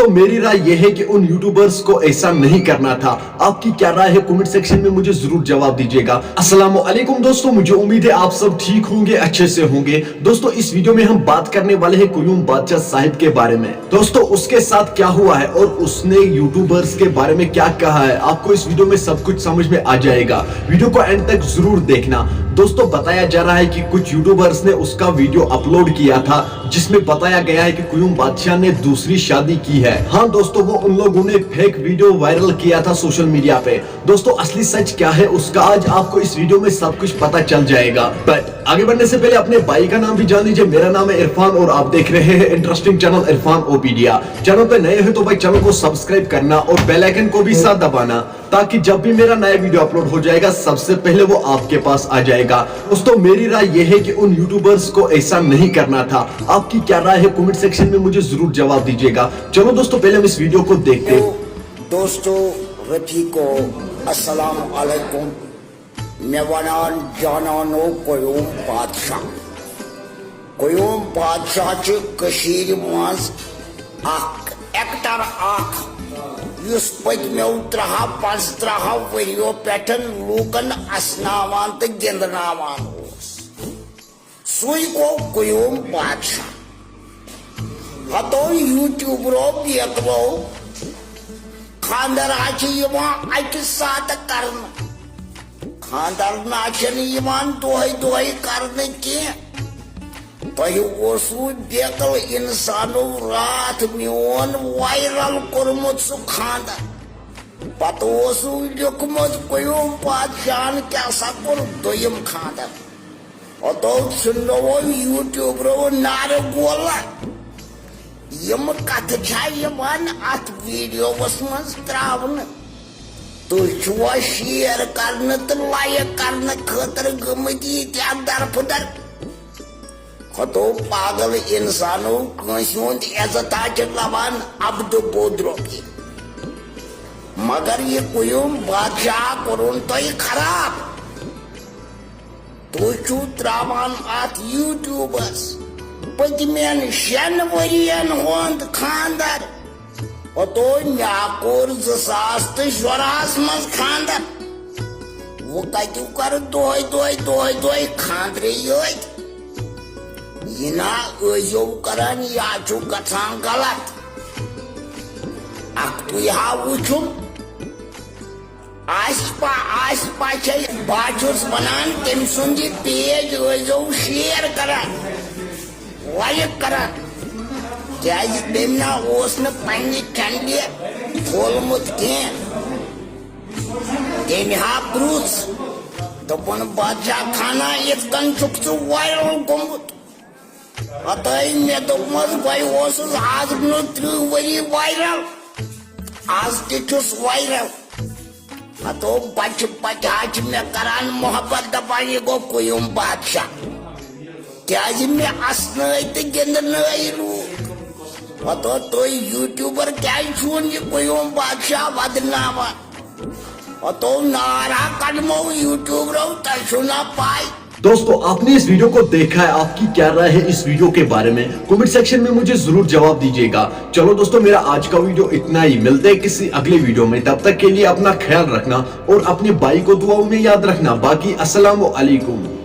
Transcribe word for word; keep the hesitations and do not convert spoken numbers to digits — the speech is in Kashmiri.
तो मेरी राय यह है कि उन यूट्यूबर्स को ऐसा नहीं करना था। आपकी क्या राय है, कमेंट सेक्शन में मुझे जरूर जवाब दीजिएगा। अस्सलाम वालेकुम दोस्तों, मुझे उम्मीद है आप सब ठीक होंगे, अच्छे से होंगे। दोस्तों, इस वीडियो में हम बात करने वाले हैं कुयूम बादशाह साहिब के बारे में। दोस्तों, उसके साथ क्या हुआ है और उसने यूट्यूबर्स के बारे में क्या कहा है, आपको इस वीडियो में सब कुछ समझ में आ जाएगा। वीडियो को एंड तक जरूर देखना। दोस्तों, बताया जा रहा है कि कुछ यूट्यूबर्स ने उसका वीडियो अपलोड किया था, जिसमें बताया गया है कि कुयूम बादशाह ने दूसरी शादी की है। हाँ दोस्तों, वो उन लोगों ने फेक वीडियो वायरल किया था सोशल मीडिया पे। दोस्तों, असली सच क्या है उसका आज आपको इस वीडियो में सब कुछ पता चल जाएगा। बट आगे बढ़ने से पहले अपने भाई का नाम भी जान लीजिए। मेरा नाम है इरफान और आप देख रहे हैं इंटरेस्टिंग चैनल इरफान ओपीडिया। चैनल पे नए हो तो भाई, चैनल को सब्सक्राइब करना और बेल आइकन को भी साथ दबाना, ताकि जब भी मेरा नया वीडियो अपलोड हो जाएगा, सबसे पहले वो आपके पास आ जाएगा। दोस्तों, मेरी राय यह है कि उन यूट्यूबर्स को ऐसा नहीं करना था। आपकी क्या राय है, कमेंट सेक्शन में मुझे जरूर जवाब दीजिएगा। चलो दोस्तों, पहले हम इस वीडियो को देखते हैं। دوستو، رفیقو، السلام علیکم۔ مےٚ ونان جانانو قیوم بادشاہ۔ قیوم بادشاہ چھُ کٔشیٖرِ منٛز اکھ ایکٹر اکھ، یُس پٔتمیو ترٛہو پنٛژترٛہو ؤریو پٮ۪ٹھ لوٗکن اسناوان تہٕ گِنٛدناوان اوس۔ سُے گوٚو قیوم بادشاہ۔ ہتو یوٗٹیوٗبرو بیکلو خانٛدر ہا چھِ یِوان اَکہِ ساتہٕ کرنہٕ۔ خانٛدر نہ چھِنہٕ یِوان دۄہے دۄہے کرنہٕ کینٛہہ۔ تۄہہِ اوسوٕ بیکل انسانو راتھ میون وایرل کوٚرمُت سُہ خانٛدر۔ پتہٕ اوسوٕ لیوٗکھمُت قیوم بادشاہن کیٛاہ سا کوٚر دوٚیِم خانٛدر۔ ہتو ژھٕننوو یوٗٹیوٗبرو نارٕ گولہٕ۔ یِم کتھٕ چھا یِوان اتھ ویڈیوس منٛز تراونہٕ؟ تُہۍ چھِوا شیر کرنہٕ تہٕ لایک کرنہٕ خٲطرٕ گٔمٕتۍ ییٖتیٛاہ درفٕدر؟ ہتو پاگل انسانو، کٲنٛسہِ ہُنٛد عزت ہا چھِ لوان ابدٕ بودرو کِنۍ۔ مگر یہِ قیوم بادشاہ کوٚرُن تۄہہِ خراب۔ تُہۍ چھِو ترٛاوان اَتھ یوٗٹیوٗبَس پٔتمٮ۪ن شٮ۪ن ؤرین ہُنٛد خانٛدر۔ ہتو مےٚ کوٚر زٕ ساس تہٕ شُراہَس منٛز خانٛدر۔ وۄنۍ کَتہِ کَرٕ دۄہَے دۄہَے دۄہَے دۄہَے خانٛدرٕے یٲتۍ؟ یہِ نا ٲسۍزیو کران، یا چھُ گژھان غلط۔ اکھ تُہۍ ہا وٕچھِو، آسہِ پا آسہِ پا چھے، بہٕ ہا چھُس ونان تٔمۍ سُنٛد یہِ پیج ٲسۍزیو شیر کران، لایک کران، کیازِ تٔمۍ نا اوس نہٕ پننہِ چنلہِ کھولمُت کینٛہہ۔ تٔمۍ ہا پرُژھ، دوٚپُن، بادشاہ خانہ، یِتھ کٔنۍ چھُکھ ژٕ وایرل گوٚمُت؟ ہتٲے مےٚ دوٚپمَس، بہٕ اوسُس آز برٛونٛہہ ترٕٛہ ؤری وایرل، آز تہِ چھُس وایرل۔ ہتو بچہِ بچہِ ہا چھِ مےٚ کران محبت، دپان، یہِ گوٚو قیوم بادشاہ، کیازِ مےٚ اسنٲے تہٕ گِنٛدنٲے لوٗکھ۔ ہتو تُہۍ یوٗٹیوٗبر کیازِ چھُون یہِ قیوم بادشاہ ودناوان؟ ہتو نارا کڑمو یوٗٹیوٗبرو، تۄہہِ چھُو نا پاے؟ दोस्तों, आपने इस वीडियो को देखा है, आपकी क्या राय है इस वीडियो के बारे में, कमेंट सेक्शन में मुझे जरूर जवाब दीजिएगा। चलो दोस्तों, मेरा आज का वीडियो इतना ही। मिलते हैं किसी अगले वीडियो में, तब तक के लिए अपना ख्याल रखना और अपने भाई को दुआओं में याद रखना। बाकी अस्सलाम वालेकुम।